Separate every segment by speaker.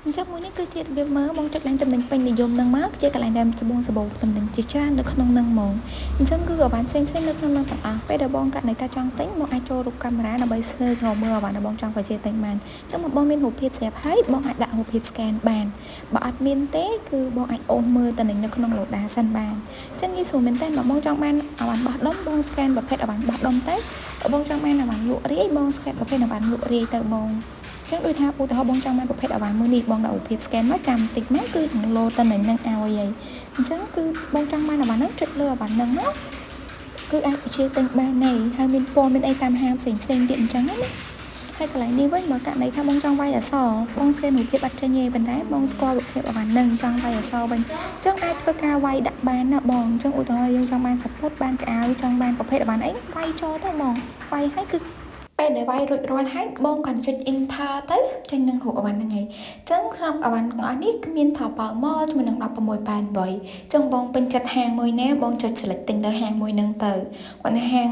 Speaker 1: អញ្ចឹងមួយនេះគឺជារបៀបមើលបងចុចឡើងតំណែងពេញនិយមនឹងមកជាកន្លែងដែលសបងសបោតំណែងជាច្រើននៅក្នុងនឹងហ្មងអញ្ចឹងគឺអវ៉ាន់ផ្សេងផ្សេងនៅក្នុងនឹងទាំងអស់ពេលដែលបងករណីថាចង់ទិញបងអាចចូលរូបកាមេរ៉ាដើម្បី search រកមើលអវ៉ាន់ដែលបងចង់បញ្ជាទិញបានអញ្ចឹងបងមានរូបភាពស្រាប់ហើយបងអាចដាក់រូបភាព scan បានបើអត់មានទេគឺបងអាចអូសមើលតំណែងនៅក្នុង Loda សិនបានអញ្ចឹងងាយស្រួលមែនតើបើបងចង់បានអវ៉ាន់បោះដុំបង scan ប្រភេទអវ៉ាន់បោះដុំទៅបើបងចង់បានអវ៉ាន់លក់រាយបង scan ប្រភេទអវ៉ាន់លក់រាយទៅបងចឹងដូចថាឧទាហរណ៍បងចង់បានប្រភេទអវ៉ាន់មួយនេះបងដាក់រូបភាព scan មកចាំតិចមកគឺនឹងលោតទៅនឹងនឹងឲ្យហើយអញ្ចឹងគឺបងចង់បានអវ៉ាន់ហ្នឹងចុចលើអវ៉ាន់ហ្នឹងមកគឺអាចបញ្ជាទិញបានហើយហើយមានពណ៌មានអីតាមហាងផ្សេងផ្សេងទៀតអញ្ចឹងណាហើយកន្លែងនេះវិញបើករណីថាបងចង់វាយអក្សរបង scan រូបភាពអត់ចេញទេប៉ុន្តែបងស្គាល់រូបភាពអវ៉ាន់ហ្នឹងចង់វាយអក្សរវិញអញ្ចឹងអាចធ្វើការវាយដាក់បានណាបងអញ្ចឹងឧទាហរណ៍យើងចង់បានសំពត់បានកៅអៅចង់បានប្រភេទអវ៉ាន់អីវាយចូលទៅបងវាយឲ្យគឺពេលដែលវាយរួចរាល់ហើយបងគាត់ចុច enter ទៅចេញនឹងរូបអវ៉ាន់ហ្នឹងហើយអញ្ចឹងក្នុងអវ៉ាន់ទាំងអស់នេះគឺមាន Taobao Mall ជាមួយនឹង1688អញ្ចឹងបងពេញចិត្តហាងមួយណាបងចុច select ទិញលើហាងមួយហ្នឹងទៅគាត់ថាហាង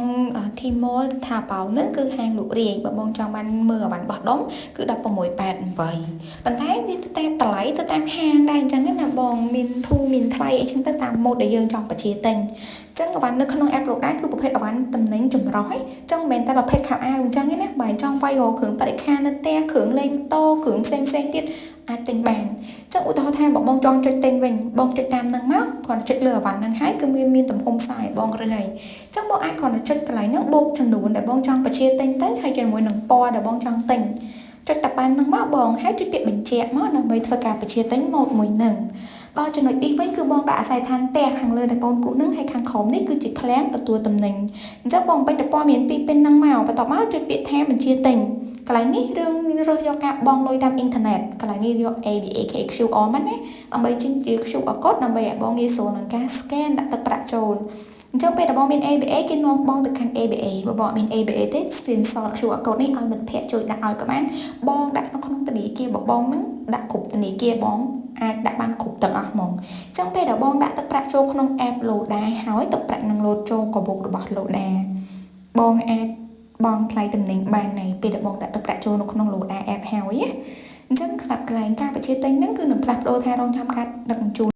Speaker 1: Tmall Taobao ហ្នឹងគឺហាងលក់រាយបើបងចង់បានមើលអវ៉ាន់បោះដុំគឺ1688ប៉ុន្តែវាទៅតាមតម្លៃទៅតាមហាងដែរអញ្ចឹងណាបងមានធូរមានថ្លៃអីចឹងទៅតាមម៉ូដដែលយើងចង់បញ្ជាទិញចឹងអវ៉ាន់នៅក្នុង app លោកដែរគឺប្រភេទអវ៉ាន់តំណែងចម្រុះឯងចឹងមិនមែនតែប្រភេទខោអាវអញ្ចឹងទេណាបើចង់វាយរកគ្រឿងបរិក្ខារនៅផ្ទះគ្រឿងលេងម៉ូតូគ្រឿងផ្សេងផ្សេងទៀតអាចទិញបានចឹងឧទាហរណ៍ថាបើបងចង់ចុចទិញវិញបងចុចតាមនឹងមកគ្រាន់តែចុចលើអវ៉ាន់ហ្នឹងហើយគឺមានមានទំហំសាយបងរើសហើយចឹងបងអាចគ្រាន់តែចុចកន្លែងហ្នឹងបូកចំនួនដែលបងចង់បញ្ជាទិញទៅហើយជាមួយនឹងពណ៌ដែលបងចង់ទិញចុចតែបានហ្នឹងមកបងហើយចុចពាក្យបញ្ជាក់មកដើម្បីធ្វើការបញ្ជាទិញម៉ូតមួយហ្នឹងដល់ចំណុចនេះវិញគឺបងដាក់អាស័យដ្ឋានផ្ទះខាងលើដែលបងគូនឹងហើយខាងក្រោមនេះគឺជាឃ្លាំងទទួលតំណែងអញ្ចឹងបងពេញតែព័ត៌មានពីពេលហ្នឹងមកបន្ទាប់មកចុចពាក្យថាបញ្ជាទិញកន្លែងនេះរឿងរើសយកការបង់លុយតាមអ៊ីនធឺណិតកន្លែងនេះយក ABA KQR មកណាដើម្បីចេញជា QR code ដើម្បីឲ្យបងងាយស្រួលនឹងការ scan ដាក់ទឹកប្រាក់ចូលអញ្ចឹងពេលដែលបងមាន ABA គេនាំបងទៅកាន់ ABA បើបងអត់មាន ABA ទេ screenshot QR code នេះឲ្យមិត្តភ័ក្តិជួយដាក់ឲ្យក៏បានបងដាក់នៅក្នុងធនាគាររបស់បងហ្នឹងដាក់គ្រប់ធនាគារបងអាចដាក់បានគ្រប់ទាំងអស់ហ្មងអញ្ចឹងពេលដែលបងដាក់ទឹកប្រាក់ចូលក្នុង app Loda ហើយទឹកប្រាក់នឹងលោតចូលកាបូបរបស់ Loda បងអាចបង់ថ្លៃតំណែងបានในពេលដែលបងដាក់ទឹកប្រាក់ចូលនៅក្នុង Loda app ហើយណាអញ្ចឹងសម្រាប់កន្លែងការបញ្ជាទិញហ្នឹងគឺនឹងផ្លាស់ប្ដូរថារងចាំការដឹកជញ្ជូន។